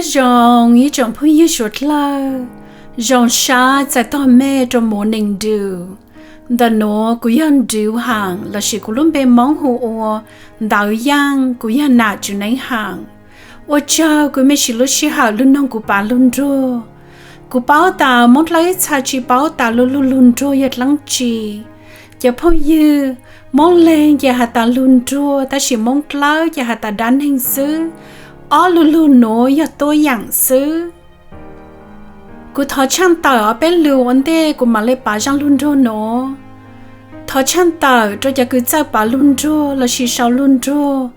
Zoo ib tsoom phooj ywg suav dlawg, zoo sab txais tog mej rua Morning Dew. Ntawm nuav kuv yog Dew Haam lossis kuv lub npe Moob hu ua Ntawv Yaaj, kuv yog nam Tswv Neeb Haam. Ua tsaug kws mej siv lub sij hawm lug noog kuv pav lug nruag. Kuv paub tas Moob dlawb ib txha tsi paub tas lu lug lug nruag yog dlaab tsi. Cov phooj ywg, Moob Leeg ces has tas lug nruag, tab sis Moob dlawb ces has tas dab neeg xwb. Ob lu lug nuav yog tuab yaam xwb. Kuv thov tshaaj tawm ob peb lug ua ntej kuv maam le pav zaaj lug nruag nuav. Thov tshaaj tawm rua cov kws txawj pav lug nruag lossis sau lug nruag.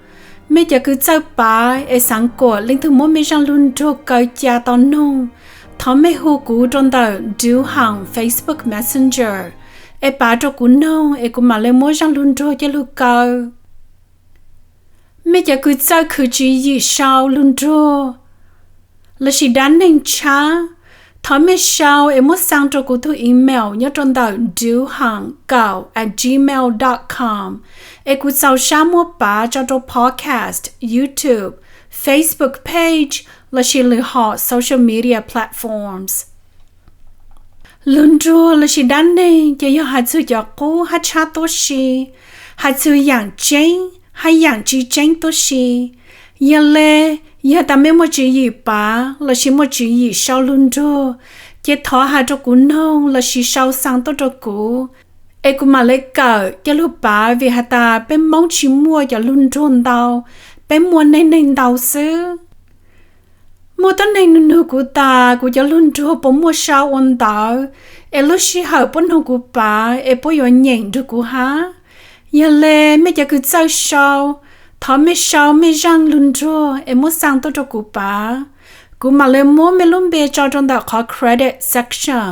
Mej cov kws txawj pav es xaav kuas leej twg muab mej zaaj lug nruag kaw ca tau noog, thov mej hu kuv rua ntawm Dew Haam Facebook Messenger es pav rua kuv noog es kuv maam le muab zaaj lug nruag coj lug kaw. Mej cov kws txawj khwv tswv yim sau lug nruag lossis dab neeg tshab, thov mej sau es muab xaa rua kuv tug email nyob rua ntawm dewhaam kaum at gmail dot com, es kuv txaus sab muab pav tso rua podcast, YouTube, Facebook page lossis lwm hom social media platforms. Lug nruag lossis dab neeg ces yog has txug cov qub hab tshab tuab si, has txug yaam tseeb hab yaam tsi tseeb tuab si. Yog le, yog tas mej muaj tswv yim pav lossis muaj tswv yim sau lug nruag, ces thov has rua kuv noog lossis sau xaa tuaj rua kuv, es kuv maam le kawm coj lug pav, vim has tas peb Moob tsi muaj cov lug nruag ntau, peb muaj neej neeg ntau xwb. Muaj tuab neeg nug nug kuv tas kuv cov lug nruag puas muaj sau ua ntawv, es lub sij hawm puab noog kuv pav es puab yuav nyeem nrug kuv hab. Yog le, mej cov kws txawj sau, thov mej sau mej zaaj lug nruag es muab xaa tuaj rua kuv pav. Kuv maam le muab mej lub npe tso rua ntawm qhov credit section,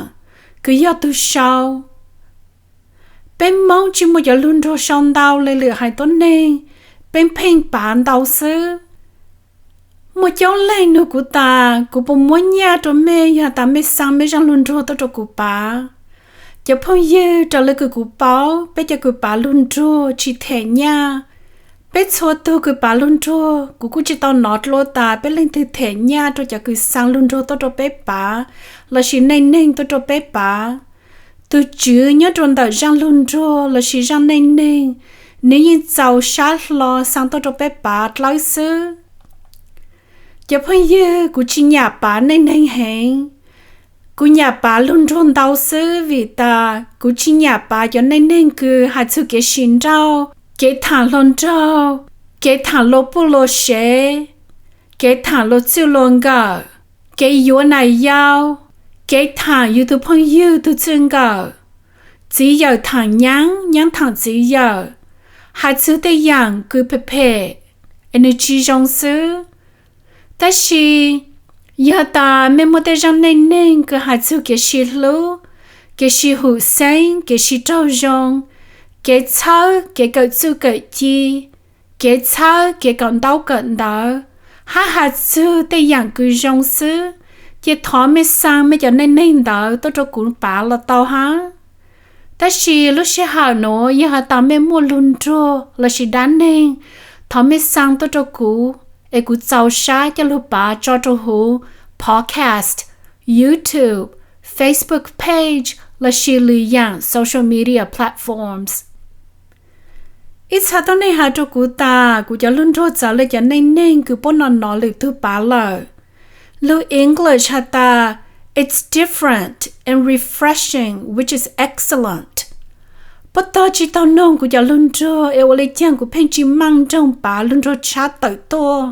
kws yog tug sau. Peb Moob tsi muaj cov lug nruag sau ntau le lwm haiv tuab neeg, peb pheej pav ntau xwb. Muaj coob leej nug kuv tas kuv puas muab nyaj rua mej yog tas mej xaa mej zaaj lug nruag tuaj rua kuv pav. Cov phooj ywg, raws le kws kuv paub, peb cov kws pav lug nruag tsi them nyaj. Peb txhua tug kws pav lug nruag kuv kuj tsi tau nov dlua tas peb leej twg them nyaj rua cov kws xaa lug nruag tuaj rua peb pav lossis neej neeg tuaj rua peb pav. Tug tswv nyob rua ntawm zaaj lug nruag lossis zaaj neej neeg, nws yeej txaus sab hlo xaa tuaj rua peb pav dlawb xwb. Cov phooj ywg, kuv tsi nyam pav neej neeg heev. Kuv nyam pav lug nruag ntau xwb vim tas kuv tsi nyam pav cov neej neeg kws has txug kev sim nrauj, kev thaam hluas nraug, kev thaam luas puj luas sev, kev thaam luas txwj luas nkawm, kev yuav nam yau, kev thaam yug tug phooj ywg tug txwj nkawm, txiv yawm thaam nyaab, nyaab thaam txiv yawm, has txug tej yaam kws phem phem es nws tsi zoo xwb. Tab sis yog tas mej muaj tej zaaj neej neeg kws has txug kev sib hlub, kev sib hum xeeb, kev sib raug zoo, kev txhawb kev kawm txuj kawm ci, kev txhawb kev kawm ntaub kawm ntawv, hab has txug tej yaam kws zoo xwb, ces thov mej xaa mej cov neej neeg ntawd tuaj rua kuv pav los tau hab. Tab sis lub sij hawm nuav yog has tas mej muaj lug nruag lossis dab neeg, thov mej xaa tuaj rua kuv, es kuv txaus sab coj lug pav tso rua huv podcast, YouTube, Facebook page lossis lwm yaam social media platforms. Ib txha tuab neeg has rua kuv tas kuv cov lug nruag txawv le cov neej neeg kws puab nov nov lwm tug pav lawm. Lug English has tas, it's different and refreshing, which is excellent. Puab tog tsi taug noog kuv cov lug nruag es ua le caag kuv pheej tsi maaj nroog pav lug nruag tshab tawm tuaj.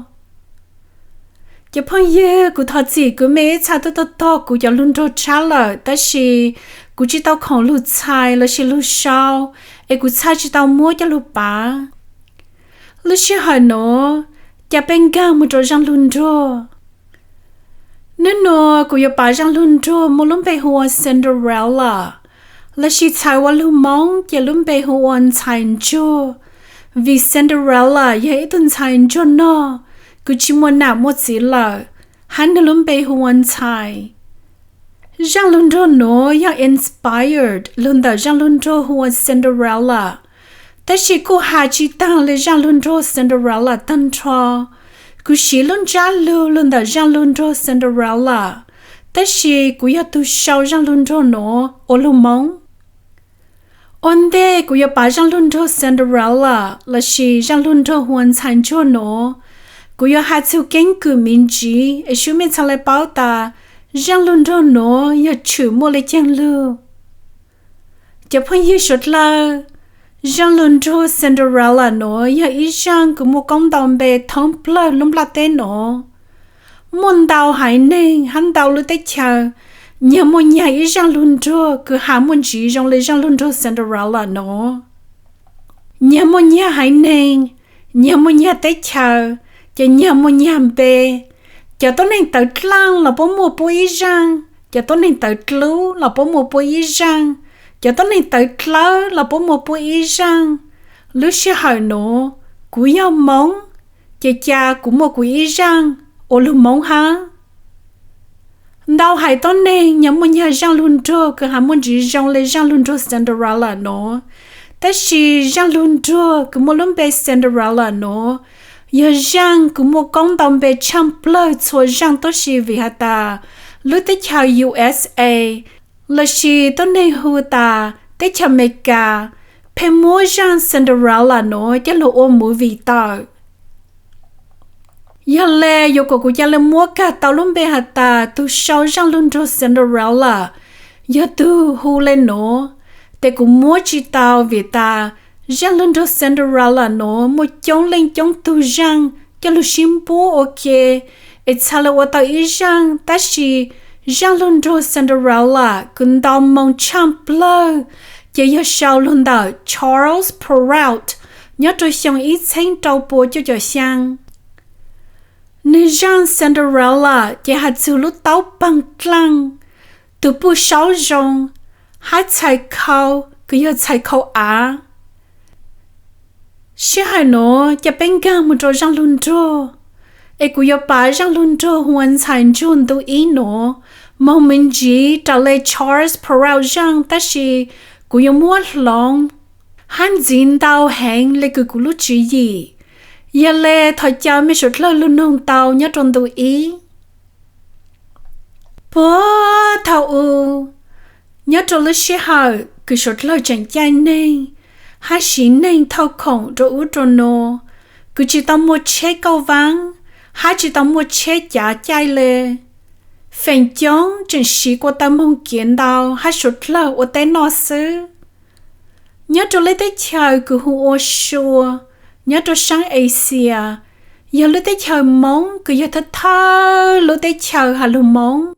Cov phooj ywg, kuv thov txim kws mej ib txha twb tog tog kuv cov lug nruag tshab lawm, tab sis kuv tsi tau khoom lug txhais lossis lug sau, es kuv txhaj tsi tau muab coj lug pav. Lub sij hawm nuav, ca peb nkaag moog rua zaaj lug nruag. Nub nuav kuv yuav pav zaaj lug nruag muaj lub npe hu ua Cinderella, lossis txhais ua lug Moob ces lub npe hu ua Ntxhais Ntsuag. Vim Cinderella yog ib tug ntxhais ntsuag nog kws tsi muaj nam muaj txiv lawm, hab nwg lub npe hu ua Ntxhais. Zaaj lug nruag nuav yog inspired lug ntawm zaaj lug nruag hu ua Cinderella, tab sis kuj has tsi taag le zaaj lug nruag Cinderella taag nrho, Kuv siv lub ntsab lug lug ntawm zaaj lug nruag Cinderella, tab sis kuv yog tug sau zaaj lug nruag nuav ua lug Moob. Ua ntej kuv yuav pav zaaj lug nruag Cinderella lossis zaaj lug nruag hu ua ntxhais ntsuag nuav, kuv yuav has txug keeb kwm me ntsiv es sub mej txhaj le paub tas zaaj lug nruag nuav yog tshwm muaj le caag lug. Cov phooj ywg suav dlawg, zaaj lug nruag Cinderella nuav yog ib zaaj kws muaj koob ntau npe thoob plawg lub nplaj teb nuav. Muaj ntau haiv neeg hab ntau lub teb chaws nyag muaj nyag ib zaaj lug nruag kws has muaj ntsiv zoo le zaaj lug nruag Cinderella nuav. Nyag muaj nyag haiv neeg, nyag muaj nyag teb chaws, ces nyag muaj nyag npe. Cov tuab neeg tawv dlaaj los puab muaj puab ib zaaj, cov tuab neeg tawv dlub los puab muaj puab ib zaaj, cov tuab neeg tawv dlawb los puab muaj puab ib zaaj. Lub sij hawm nuav, kuv yog Moob, ces ca kuv muaj kuv ib zaaj ua lug Moob hab. Ntau haiv tuab neeg nyag muaj nyag zaaj lug nruag kws has muaj ntsiv zoo le zaaj lug nruag Cinderella nuav, tab sis zaaj lug nruag kws muaj lub npe Cinderella nuav yog zaaj kws muaj koob ntau npe tshaaj plawg txhua zaaj tuab si vim has tas lub teb chaws U S A lossis tuab neeg hu tas teb chaws Amelikas pheej muab zaaj Cinderella nuav coj lug ua movie tawm. Yog le yuav kom kuv ca le muab kag tau lub npe has tas tug sau zaaj lug nruag Cinderella yog tug hu le nuav, tes kuv muab tsi tau vim tas zaaj lug nruag Cinderella nuav muaj coob leej coob tug zaaj coj lug sib npuab ua ke es txhad le ua tau ib zaaj, tab sis zaaj lug nruag Cinderella kws nto moo tshaaj plawg ces yog sau lug ntawm Charles Perrault nyob rua xyoo ib txheeb rau pua cuaj caum xyaa. Nwg zaaj Cinderella ces has txug lub taub paag dlaaj, tug puj saub zoo, hab txhais khau kws yog txhais khau av. Sij hawm nuav ca peb nkaag moog rua zaaj lug nruag, es kuv yuav pav zaaj lug nruag hu ua ntxhais ntsuag ntu ib nuav moog me ntsiv raws le Charles Perrault zaaj, tab sis kuv yuav muab hloov hab ntxiv ntau heev le kws kuv lub tswv yim. Yog le thov caw mej suav dlawg lug noog tau nyob rua ntu ib. Puag thaum u, nyob rua lub sij hawm kws suav dlawg tseem caij neeg hab siv neeg thauj khoom rua ub rua nuav, kws tsi tau muaj tsheb kauj vaab hab tsi tau muaj tsheb cav caij le, feem coob tseem siv kua taw moog kiav ntau hab suav dlawg ua teb noj xwb. Nyob rua lub teb chaws kws hu ua Sua, nyob rua saab Asia, yog lub teb chaws Moob kws yog thawj thawj lub teb chaws has lug Moob.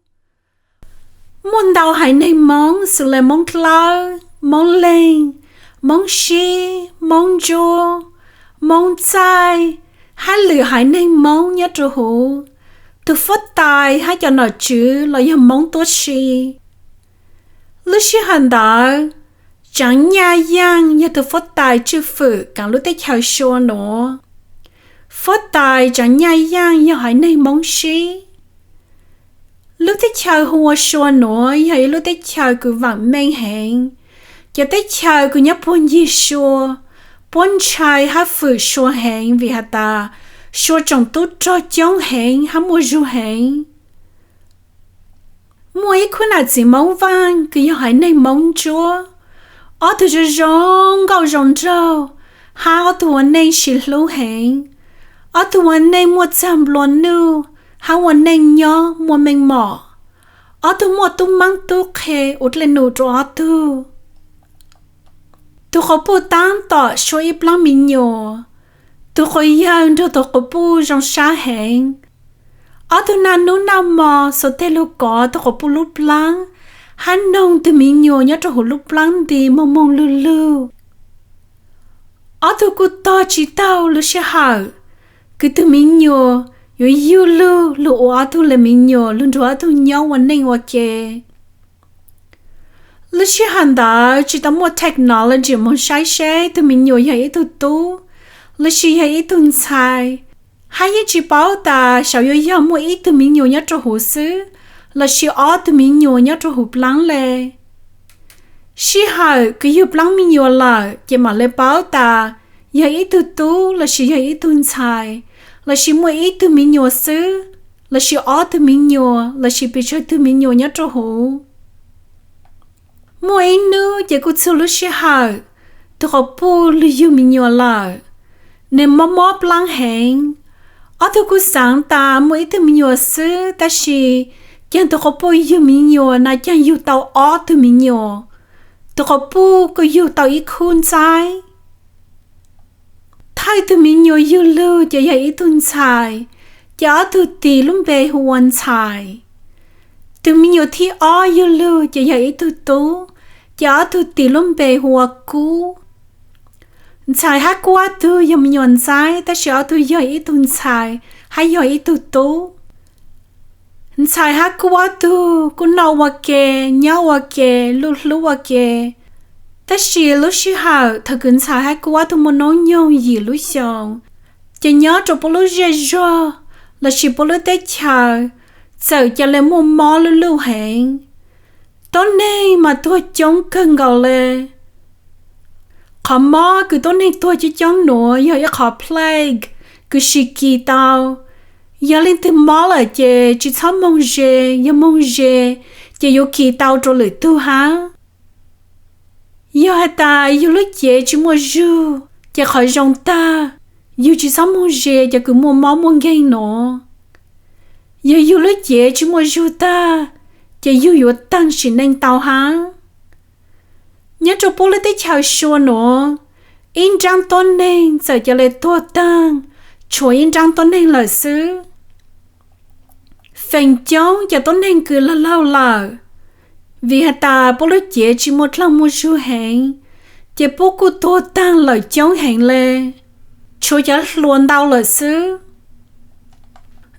Muaj ntau haiv neeg Moob xws le Moob Dlawb, Moob Leeg, Moob Sib, Moob Ntsuab, Moob Txaij, hab lwm haiv neeg Moob nyob rua huv. Tug fuab tais hab cov nom tswv los yog Moob tuab si. Lub sij hawm ntawd, Tsaav Nyaj Yaaj yog tug fuab tais tswj fwm kaav lub teb chaws Sua nuav. Fuab tais Tsaav Nyaj Yaaj yog haiv neeg Moob Sib. Lub teb chaws hu ua Sua nuav yog ib lub teb chaws kws vaam meej heev. Cov teb chaws kws nyob puag ncig Sua, puab ntshai hab fwm Sua heev vim has tas Sua tsoom tub rog coob heev hab muaj zug heev. Muaj ib khub nam txiv Moob Vaaj kws yog haiv neeg Moob Ntsuab, ob tug zoo zoo nkauj zoo nraug, hab ob tug ua neej sib hlub heev. Ob tug ua neej muaj txag nplua nuj, hab ua neej nyob muaj meej mom. Ob tug muaj tub maab tub qhe ua dlej num rua ob tug. Tug quas puj taab tom suab ib plaab me nyuam. Tug quas yawg nrug tug quas puj zoo sab heev. Ob tug naj nub naj mo xuas teg lug kov tug quas puj lub plaab, hab noog tug me nyuam nyob rua huv lub plaab nti moog moog lug lug. Ob tug kuj tog tsi taug lub sij hawm kws tug me nyuam yuav yug lug lug ua ob tug le me nyuam lug nrug ob tug nyob ua neej ua ke. Lub sij hawm ntawd tsi tau muaj technology moog saib seb tug me nyuam yog ib tug tub lossis yog ib tug ntxhais, hab yeej tsi paub tas saum yuav yog muaj ib tug me nyuam nyob rua huv xwb lossis ob tug me nyuam nyob rua huv plaab le. Sij hawm kws yug plaab me nyuam lawm ces mam le paub tas yog ib tug tub lossis yog ib tug ntxhais, lossis muaj ib tug me nyuam xwb, lossis ob tug me nyuam, lossis pes tsawg tug me nyuam nyob rau hauv. Muaj ib hnub ces kuj txog lub sij hawm tus quas puj lug yug me nyuam lawm. Nws mob mob plaab heev. Ob tug kuj xaav tas muaj ib tug me nyuam xwb, tab sis caag tus quas puj yug me nyuam na caag yug tau ob tug me nyuam. Tus quas puj kuj yug tau ib khub ntxaib. Thawj tug me nyuam yug lug ces yog ib tug ntxhais, ces ob tug tis lub npe hu ua Ntxhais. Tus me nyuam thib ob yug lug ces yog ib tug tub, ces ob tug tis lub npe hu ua Kub. Ntxhais hab Kub ob tug yog me nyuam ntxaib, tab sis ob tug yog ib tug ntxhais hab yog ib tug tub. Ntxhais hab Kub ob tug kuj noj ua ke, nyob ua ke, luj hlub ua ke. Tab sis lub sij hawm thaum kws Ntxhais hab Kub ob tug muaj noob nyoog yim lub xyoos, ces nyob rau puab lub zej zog lossis puab lub teb chaws txawm ca le muaj mob luj luj heev. Tuab neeg mas tuag coob kawg nkaus le. Qhov mob kws tuab neeg tuag coob coob nuav yog ib qhov plague kws sis kis tau. Yog leej twg mob lawm ces tsi txhob moog ze, yog moog ze ces yuav kis tau rua lwm tug hab. Yog has tas yug lub cev tsi muaj zug, ces qhov zoo tag, yug tsi txhob moog ze cov kws muaj mob muaj nkeeg nuav. Yog yug lub cev tsi muaj zug tag, ces yug yuav taag sim neej tau hab. Nyob rau puab lub teb chaws Sua nuav, ib nraab tuab neeg txawm ca le tuag taag, tshuav ib nraab tuab neeg lawm xwb. Feem coob cov tuab neeg kws laug laug lawm, vim has tas puab lub cev tsi muaj dlaag muaj zug heev, ces puab kuj tuag taag lawm coob heev le, tshuav cov hluas ntau lawm xwb.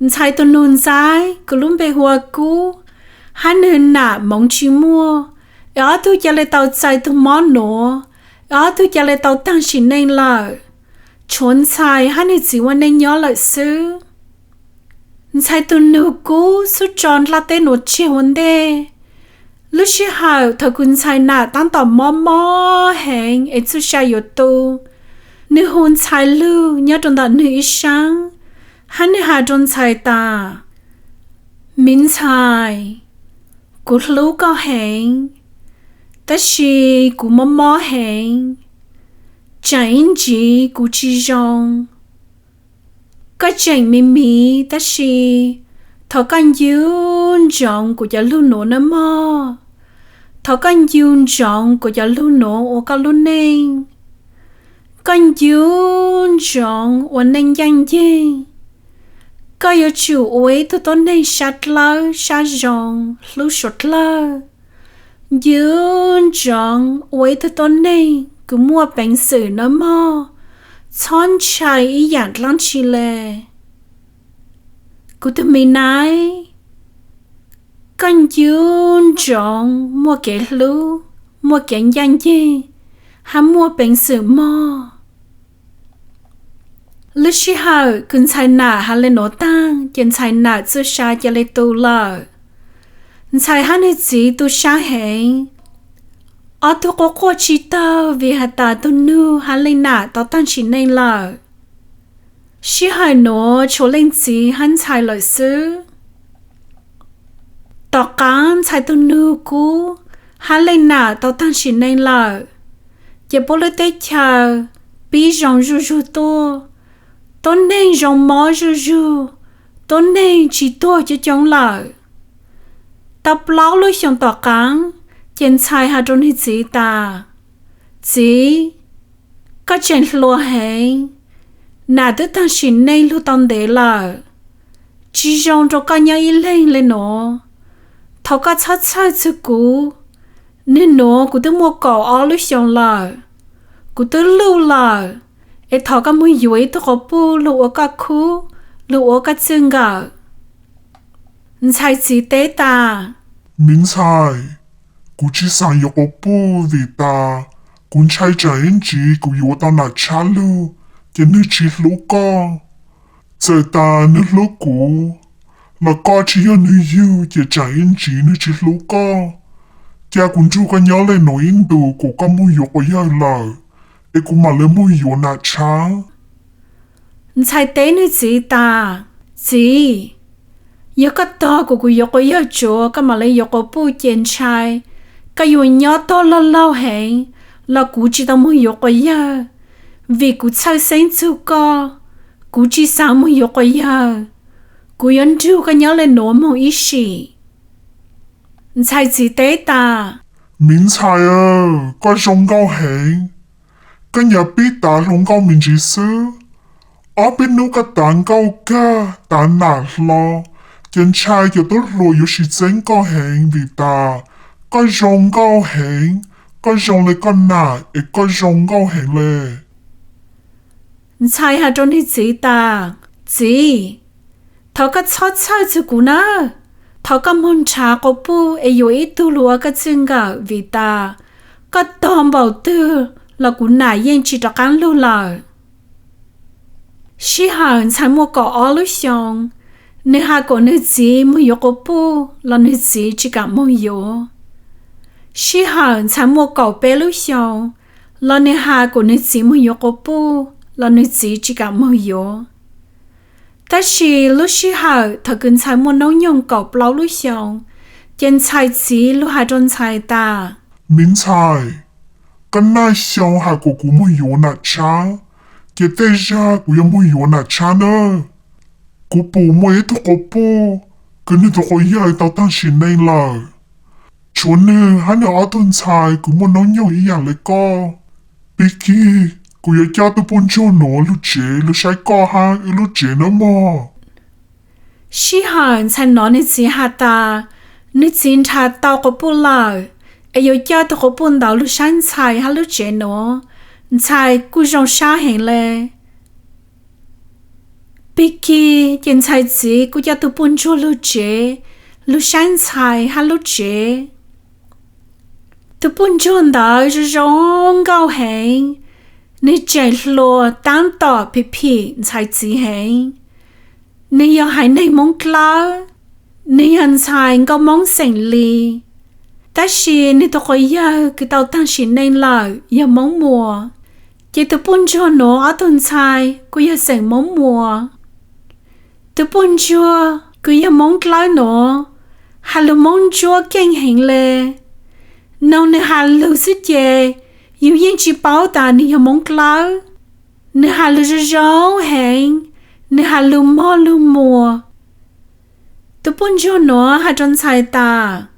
Ntxhais tug nug ntxaib kws lub npe hu ua Kub, hab nwg nam moov tsi muaj, es ob tug ca le tau txais tug mob nuav, es ob tug ca le tau taag sim neej lawm. Tshuav Ntxhais hab nwg txiv ua neej nyob lawm xwb. Ntxhais tug nug Kub xub tso nplaj teb nuav tseg ua ntej. Lub sij hawm thaum kws Ntxhais nam taab tom mob mob heev es txuj sa yuav tu, nwg hu Ntxhais lug nyob rau ntawm nwg ib saab, hab nwg has rua Ntxhais tas, Miv Ntxhais, kuv hlub koj heev, tab sis kuv mob mob heev, tsaam ib ntsis kuv tsi zoo. Koj tseem miv miv tab sis thov koj ncu ntsoov kuv cov lug nuav nawb mog. Thov koj ncu ntsoov kuv cov lug nuav ua koj lub neej. Koj ncu ntsoov ua neej ncaaj nceeg. Koj yuav tsum ua ib tug tuab neeg sab dlawb sab zoo, hlub suav dlawg. Ncu ntsoov ua ib tug tuab neeg kws muaj peev xwm nawb mog, txhob ntshai ib yaam dlaab tsi le. Kuv tug miv naib, koj ncu ntsoov muaj kev hlub, muaj kev ncaaj nceeg, hab muaj peev xwm mog. Lub sij hawm kws Ntxhais nam has le nuav taag ces Ntxhais nam txuj sa ca le tu lawm. Ntxhais hab nwg txiv tu sab heev, ob tug quaj quaj tsi taug vim has tas tug nug hab leej nam tau taag sim neej lawm. Sij hawm nuav tshuav leej txiv hab Ntxhais lawm xwb. Tom qaab Ntxhais tug nug Kub hab leej nam tau taag sim neej lawm, ces puab lub teb chaws pib zoo zuj zug tuaj, tuab neeg zoo mob zuj zug, tuab neeg tsi tuag coob coob lawm. Tau plaub lub xyoos tom qaab, ces Ntxhais has rua nwg txiv tas, Txiv, koj tseem hluas heev, nam twb taag sim neej lug tau ntev lawm, tsi zoo rua koj nyob ib leeg le nuav. Thov koj txhob txhawj txug kuv, nwg nuav kuv twb muaj kaum ob lub xyoos lawm, kuv twb luj lawm, es thov koj moog yuav ib tug quas puj lug ua koj khub, lug ua koj txwj nkawm. Ntxhais txiv teb tas, Miv Ntxhais, kuv tsi xaav yuav quas puj vim tas kuv ntshai tsaam ib ntsis kuv yuav ua tau nam tshab lug ces nwg tsi hlub koj. Txawm tas nwg hlub kuv los koj tsi yog nwg yug ces tsaam ib ntsis nwg tsi hlub koj. Ca kuv nrug koj nyob le nuav ib ntus kuas koj moog yuav quas yawg lawm, es kuv mam le moog yuav nam tshab. Ntxhais teb nws txiv tas, Txiv, yog koj tog kuv kuv yuav quas yawg tsuav koj mam li yuav quas puj ces ntshai koj yuav nyob tog laug laug heev los kuv tsis tau moog yuav quas yawg, vim kuv txhawj xeeb txug koj, kuv tsis xaav moog yuav quas yawg. Kuv yuav nrug koj nyob le nuav moog ib sim. Ntxhais txiv teb tas, Miv ntxhais, koj zoo nkauj heev. Koj nyam pib tav hluas nkauj me ntsis xwb, ob peb nub koj tav nkauj kag tav nam hlo, ces ntshai cov tub hluas yuav tsis txeeb koj heev vim tas koj zoo nkauj heev, koj zoo le koj nam es koj zoo nkauj heev le. Ntxhais has rua nwg txiv tas, Txiv, thov koj txhob txhawj txug kuv nawb. Thov koj moog nrhav quas puj es yuav ib tug lug ua koj txij nkawm vim tas koj tog npaum twg los kuv nam yeej tsis rov qaab lug lawm. Sij hawm ntxhais muaj kaum ob lub xyoo, nwg has kuas nwg txiv moog yuav quas puj los nwg txiv tsis kam moog yuav. Sij hawm ntxhais muaj kaum peb lub xyoo, los nwg has kuas nwg txiv moog yuav quas puj los nwg txiv tsis kam moog yuav. Tab sis lub sij hawm thaum kws ntxhais muaj noob nyoog kaum plaub lub xyoo, ces ntxhais txiv lug has rua ntxhais tas, Miv ntxhais, koj naj xyoo has kuas kuv moog yuav nam tshab, ces tej zag kuv yuav moog yuav nam tshab nawb. Kuv pum muaj ib tug quas puj kws nwg tug quas yawg tau taag sim neej lawm. Tshuav nwg hab nwg ob tug ntxhais kws muaj noob nyoog ib yaam le koj. Pig kig, kuv yuav coj tug puj ntsuag nuav lug tsev lug saib koj hab wb lub tsev nawb mog. Sij hawm ntxhais nov nwg txiv has tas nwg txiv nrhav tau quas puj lawm, es yuav coj tug quas puj ntawd lug saib ntxhais hab lub tsev nuav, ntxhais kuj zoo sab heev le. Pig kig ces ntxhais txiv kuj coj tug puj ntsuag lug tsev, lug saib ntxhais hab lub tsev. Tug puj ntsuag ntawd zoo zoo nkauj heev, nwg tseem hluas taab tom phim phim ntxhais txiv heev. Nwg yog haiv neeg Moob Dlawb, nwg yog ntxhais nkauj Moob xeem Lis, tab sis nwg tug quas yawg kws tau taag sim neej lawm yog Moob Muas, ces tug puj ntsuag nuav ob tug ntxhais kuj yog xeem Moob Muas. Tug puj ntsuag kws yog Moob Dlawb nuav, has lug Moob Ntsuab keej heev le. Noog nwg has lug xwb ces yug yeej tsis paub tas nwg yog Moob Dlawb. Nwg has lug zoo zoo heev, nwg has lug mog lug muas. Tug puj ntsuag nuav has rua ntxhais tas,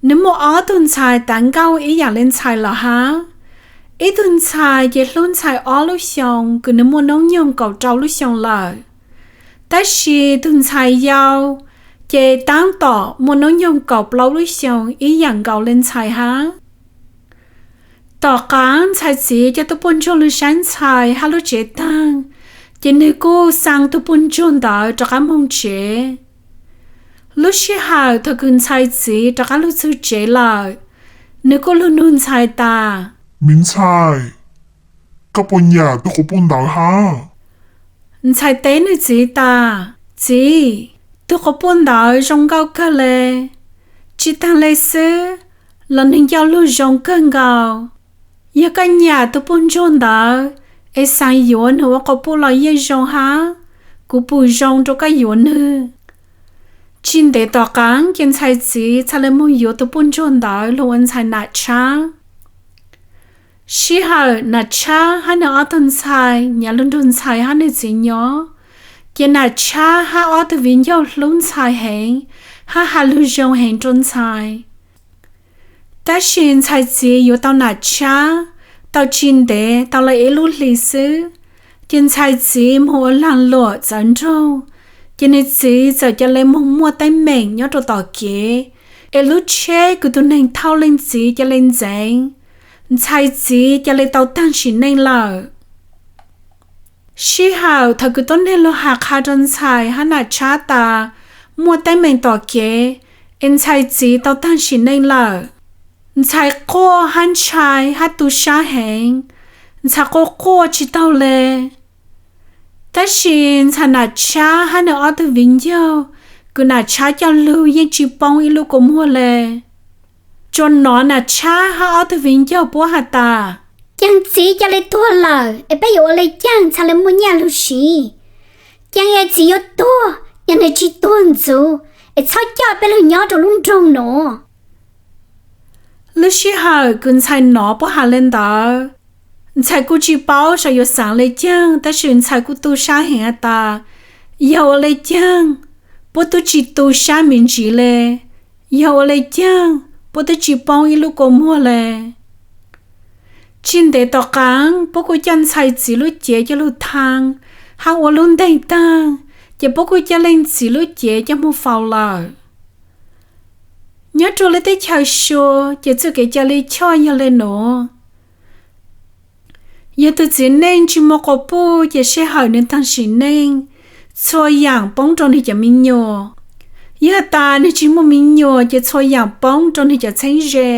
nwg muaj ob tug ntxhais tav nkauj ib yaam le ntxhais los hab. Ib tug ntxhais ces hlub ntxhais ob lub xyoo kws nwg muaj noob nyoog kaum rau lub xyoo lawm, tab sis tug ntxhais yau ces taab tom muaj noob nyoog kaum plaub lub xyoo ib yaam nkaus le ntxhais hab. Tom qaab ntxhais txiv coj tug puj ntsuag lug saib ntxhais hab lub tsev taag, ces nwg kuj xaa tug puj ntsuag ntawd rov qaab moog tsev. Lub sij hawm thaum kws ntxhais txiv rov qaab lug txug tsev lawm, nwg kuj lug nug ntxhais tas, Miv ntxhais, koj puas nyam tug quas puj ntawd hab? Ntxhais teb nwg txiv tas, Txiv, tug quas puj ntawd zoo nkauj kawg le. Tsi taag le xwb, los nwg ncauj lug zoo kawg nkaus. Yog koj nyam tug puj ntsuag ntawd es xaav yuav nwg ua quas puj los yeej zoo hab, kuv pum zoo rua koj yuav nwg. Tsi ntev tom qaab ces ntxhais txiv txhad le moog yuav tug puj ntsuag ntawd lug ua ntxhais nam tshab. Sij hawm nam tshab hab nwg ob tug ntxhais nyav lug nrug ntxhais hab nwg txiv nyob, ces nam tshab hab ob tug viv ncaug hlub ntxhais heev, hab has lug zoo heev rua ntxhais. Tab sis ntxhais txiv yuav tau nam tshab tau tsi ntev, tau le ib lub hli xwb, ces ntxhais txiv moog ua laag luam txawv nrug, ces nwg txiv txawm ca le moog muaj teeb meem nyob rua tom kev, es lub tsheb kws tug neeg thauj leej txiv ca le ntxeev, ntxhais txiv ca le tau taag sim neej lawm. Sij hawm thaum kws tuab neeg lug has qha rua ntxhais hab nam tshab tas muaj teeb meem tom kev, es ntxhais txiv tau taag sim neej lawm, ntxhais quaj hab ntshai hab tu sab heev, ntxhais quaj quaj tsi taug le. Tab sis ntxhais nam tshab hab nwg ob tug viv ncaug kws nam tshab coj lug yeej tsi poob ib lub kua muag le. Tsuas nov nam tshab hab ob tug viv ncaug puab has tas, Caag txiv ca le tuag lawm es peb yuav ua le caag txhad le muaj nyaj lug siv? Ceeb, yawm txiv yuav tuag, yog nws tsis tuag ntxuv, es txhob coj peb los nyob rau lub nroog no. Lub sij hawm kws ntxhais nov puab has le ntawd, ntxhais kuj tsis paub saib yuav xaav le caag, tab sis ntxhais kuj tu sab heev has tas, yog ua le caag puab tub tsis tu sab me ntsis le, yog ua le caag puab tub tsis poob ib lub kua muag le. Tsis ntev tom qaab puab kuj coj ntxhais txiv lub cev coj lug thaab, hab ua lub nteeg taag, ces puab kuj coj leej txiv lub cev coj moog faus lawm. Nyob rua lub teb chaws Suav ces txuj kev ca le choj yog le nuav. Yog tug txiv neej tsis muaj quas puj ces sij hawm nwg taag sim neej, txhua yaam poob rua nwg cov me nyuam. Yog tas nwg tsis muaj me nyuam ces txhua yaam poob rua nwg cov txheeb ze.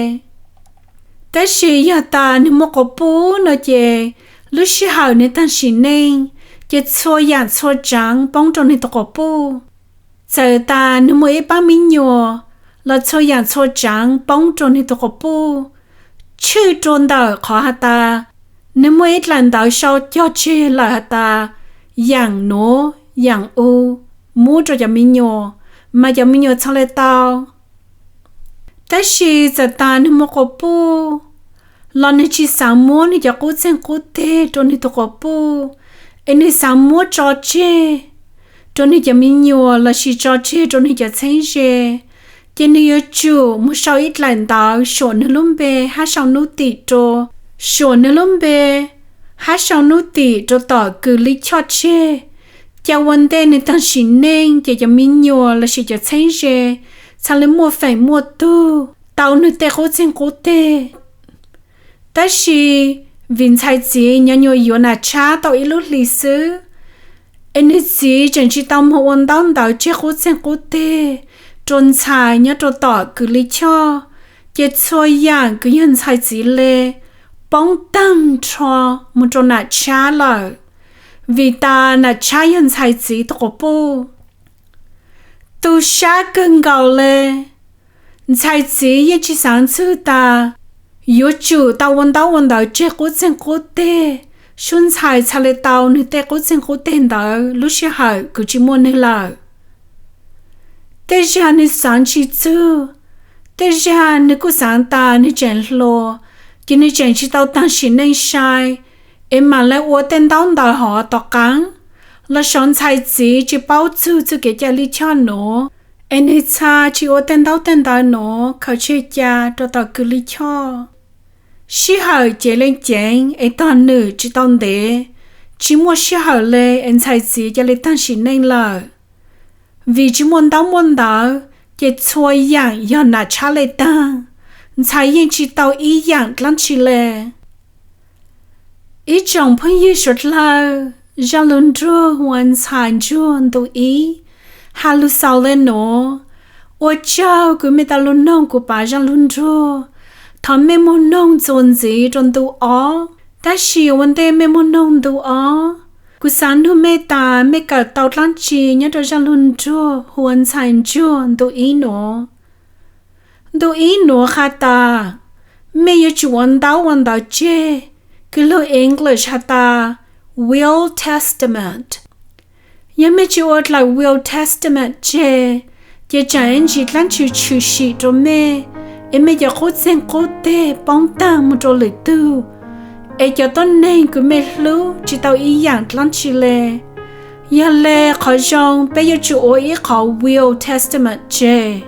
Tab sis yog tas nwg muaj quas puj no ces lub sij hawm nwg taag sim neej ces txhua yaam txhua tsaav poob rua nwg tug quas puj. Txawm tas nwg muaj ib paab me nyuam los txhua yaam txhua tsaav poob rua nwg tug quas puj, tshwj rua ntawm qhov has tas nwg muaj ib dlaim ntawv sau cog tseg lawm has tas yaam nuav yaam u muab rua cov me nyuam, mas cov me nyuam txhaj le tau. Tab sis txawm tas nwg muaj quas puj los nwg tsis xaav muab nwg cov qub txeeg qub teg rua nwg tug quas puj, es nwg xaav muab tso tseg rua nwg cov me nyuam lossis tso tseg rua nwg cov txheeb ze, ces nwg yuav tsum moog sau ib dlaim ntawv suam nwg lub npe hab sau nub tim rua, suam nwg lub npe hab sau nub tim rua tom kws li choj tseg, ca ua ntej nwg taag sim neej ces cov me nyuam lossis cov txheeb ze txhaj le muaj feem muaj tug tau nwg tej qub txeeg qub teg. Tab sis vim ntxhais txiv nyob nyuam yuav nam tshab tau ib lub hli xwb, es nwg txiv tseem tsis tau moog ua ntaub ntawv tseg qub txeeg qub teg rua ntxhais nyob rua tom kws li choj, ces txhua yaam kws yog ntxhais txiv le poob taag nrho moog rua nam tshab lawm, vim tas nam tshab yog ntxhais txiv tug quas puj. Tu sab kawg nkaus le, ntxhais txiv yeej tsis xaav txug tas yuav tsum tau ua ntaub ua ntawv tseg qub txeeg qub teg, sub ntxhais txhaj le tau nwg tej qub txeeg qub teg ntawd lub sij hawm kws tsis muaj nwg lawm. Tej zag nwg xaav tsis txug, tej zag nwg kuj xaav tas nwg tseem hluas, ces nwg tseem tsis tau taag sim neej sai, es maam le ua tej ntaub ntawv hov tom qaab, los sav ntxhais txiv tsis paub txug txuj kev ca li choj nuav, es nwg txhaj tsis ua tej ntaub tej ntawv nuav khaws tseg ca rua tom kws li choj. Sij hawm ceev le ceev es tog nwm tsis tau ntev, tsis muaj sij hawm le es ntxhais txiv ca le taag sim neej lawm. Vim tsis muaj ntaub muaj ntawv, ces txhua yaam yog nam tshab le taag, ntxhais yeej tsis tau ib yaam dlaab tsi le. Ib tsoom phooj ywg suav dlawg, zaj lug nruag hu ua Ntxhais Ntsuag ntu ib has lug xaus le nuav. Ua tsaug kws mej tau lug noog kuv pav zaj lug nruag. Thov mej moog noog txuas ntxiv rua ntu ob, tab sis ua ntej mej moog noog ntu ob, kuv xaav nug mej tas mej kawm tau dlaab tsi nyob rua zaj lug nruag hu ua Ntxhais Ntsuag ntu ib nuav. Ntu ib nuav has tas mej yuav tsum ua ntaub ua ntawv tseg, kws lug English has tas will testament. Yog mej tsis ua dlaim will testament tseg, ces tseem ib ntsis dlaab tsi tshwm sim rua mej, es mej cov qub txeeg qub teg poob taag moog rua lwm tug, es cov tuab neeg kws mej hlub tsis tau ib yaam dlaab tsi le. Yog le qhov zoo peb yuav tsum ua ib qhov will testament tseg.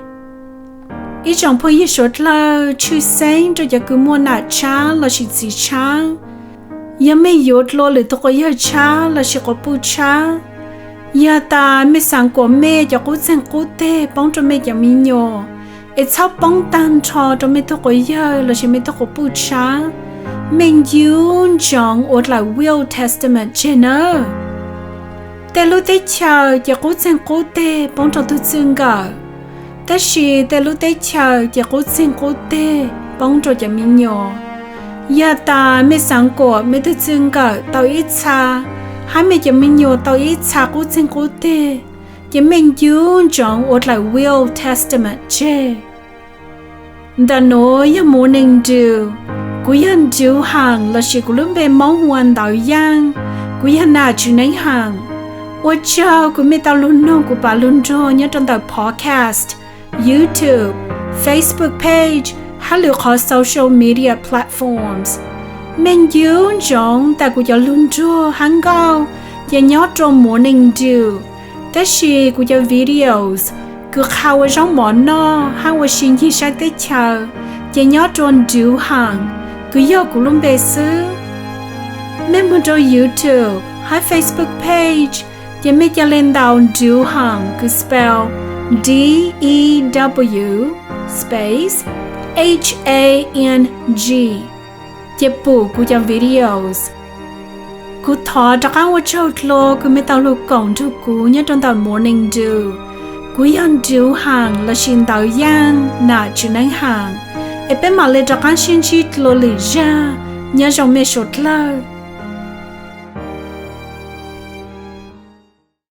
Ib tsoom phooj ywg suav dlawg, tshwj xeeb rua cov kws muaj nam tshab lossis txiv tshab, yog mej yuav dlua lwm tug quas yawg tshab lossis quas puj tshab, yog tas mej xaav kuas mej cov qub txeeg qub teg poob rua mej cov me nyuam, es txhob poob taag nrho rua mej tug quas yawg lossis mej tug quas puj tshab, mej ncu ntsoov ua dlaim will testament tseg nawb. Tej lub teb chaws ces qub txeeg qub teg poob rua tug txij nkawm, tab sis tej lub teb chaws ces qub txeeg qub teg poob rua cov me nyuam. Yog tas mej xaav kuas mej tug txij nkawm tau ib txha, hab mej cov me nyuam tau ib txha qub txeeg qub teg, ces mej ncu ntsoov ua dlaim will testament tseg. Ntawm nuav yog mus ua neeg nrug. Kuv yog Nruv Haam lossis kuv lub npe Moob hu ua Ntawv Yaaj. Kuv yog nam Tswv Neeb Haam. Ua tsaug kws mej tau lug noog kuv pav lug nruag nyob rua ntawm podcast, YouTube, Facebook page hab lwm qhov social media platforms. Mej nco ntsoov tas kuv cov lug nruag hab nkauj ces nyob rua Morning Dew, tab sis kuv cov videos kws qha ua zaub mov noj hab ua si ncig sab teb chaws ces nyob rua Dew Hang, kws yog kuv lub npe xwb. Mej moog rua YouTube hab Facebook page ces mej ca le ntaus Dew Hang kws spell D E W space H A N G ces pum kuv cov videos. Kuv thov rov qaab ua tsaug dlua kws mej tau lug koom nrug kuv nyob rua ntawm Morning Dew. Kuv yog Dew Hang lossis Ntawv Yaaj Nam Tswv Neeb Hang, es peb mam le rov qaab sib ntsib dlua lwm zag. Nyob zoo mej suav dlawg.